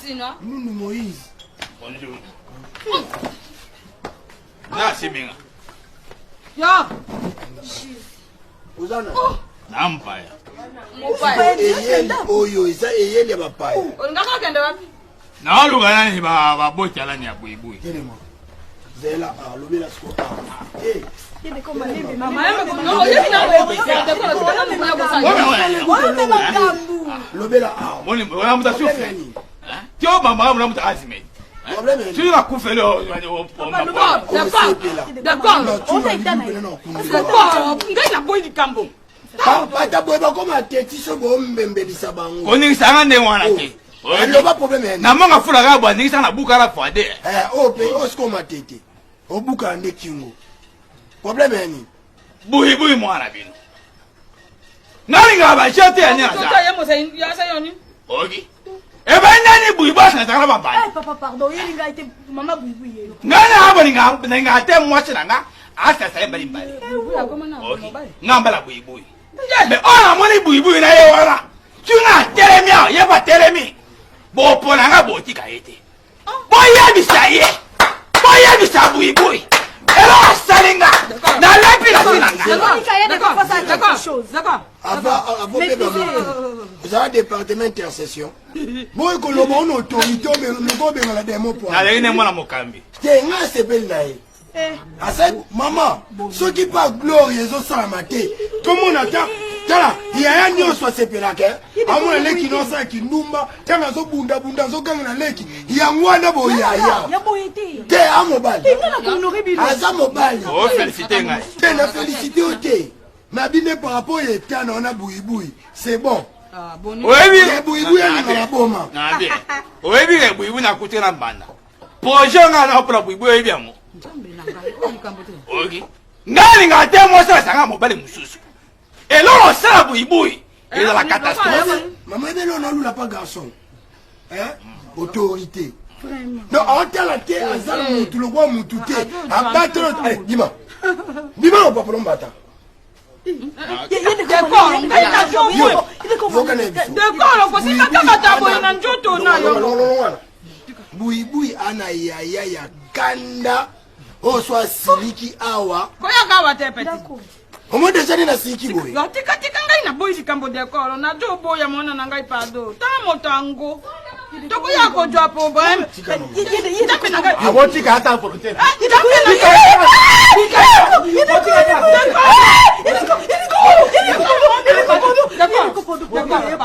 Merci, non? Nunu Moïse. Bonjour. Na siminga. Yo! Oza na. Na mpaya. Mopaya. Eyeli oyo eza eyeli ya bapaya. Olingaka okende wapi? Naoluka nani baboti alani ya buibui. Telema. Zela ah, lobela siko ah. Eh, lobela ah. Moni muta souffle. Tio mama mona muta azime. Problème ya Soki bakufeli Ngai naboyi likambo. Bata boye bakoma teti so bombembelisa bango. Koningisanga ndenge wana te. Loba problème ya nini? Namonga fula kaka boye aningisanga na bukala fade. Eh, oyo pe oyo sikoyo matete. Obukala nde kingo. Problème ya nini? Buibui mwana bino. Nalingaka baje te ya nini aza. Oki. Ebai nani buibui asangisaka na babali. Papa, pardon, oyeli ngai te, mama buibui ye. Ngai na bolinga nalingaka te mwasi na nga asasa ye mbali mbali. Oki. Nga mbala buibui. Me oyo namoni buibui na ye wana. Soki nga atelemi awa ye mpe atelemi. Bopona nga botika ye te. Boyebisa ye. Boyebisa buibui. Eloko asali nga. Nalapi na si na nga. Avant avant pe ba moto. Ozala département intercession. Boye koloba ona autorité obenga obengana demo po. Nazalaki nde mwana mokambi. Te nga asepeli na ye. Asali mama soki pa gloire ezosalama te tomona ata tala yaya nyonso asepelaka amona leki no asala kindumba ntango azobundabunda azoganga na leki yango wana boyaya te a mobali aza mobali Ofélicité ngai. te na félicité yo te na bine par rapport ya eta na wana buibui c'est bon. Oyebi Buibui alinga maboma. Nabi. Oyebi ke buibui nakuti na mbanda. Projet nga na mpona buibui oyebi yango. Oyoki. Ngai alingaka te mwasi asanga mobali mosusu. Eloko osala buibui ezala catastrophe. Mama ebele ona alula pa garçon, hein? Autorité non aotala te aza na mutu lokwa mutu te abatelo bima bima na papolo mbata. Yoka na biso. Longolongwana buibui ana yaya ya kanda oyo so asiliki awa. Koyaka awa te, petit. Omo deja nde nasiliki boye. Yo, tika tika ngai naboyi likambo dekoro nazoboya mwana na ngai pardon tala moto yango tokoya kozwa problème. Tika mama. Nzambe na ngai. Abotika ata volonté. Nzambe na ngai. D'accord. D'accord.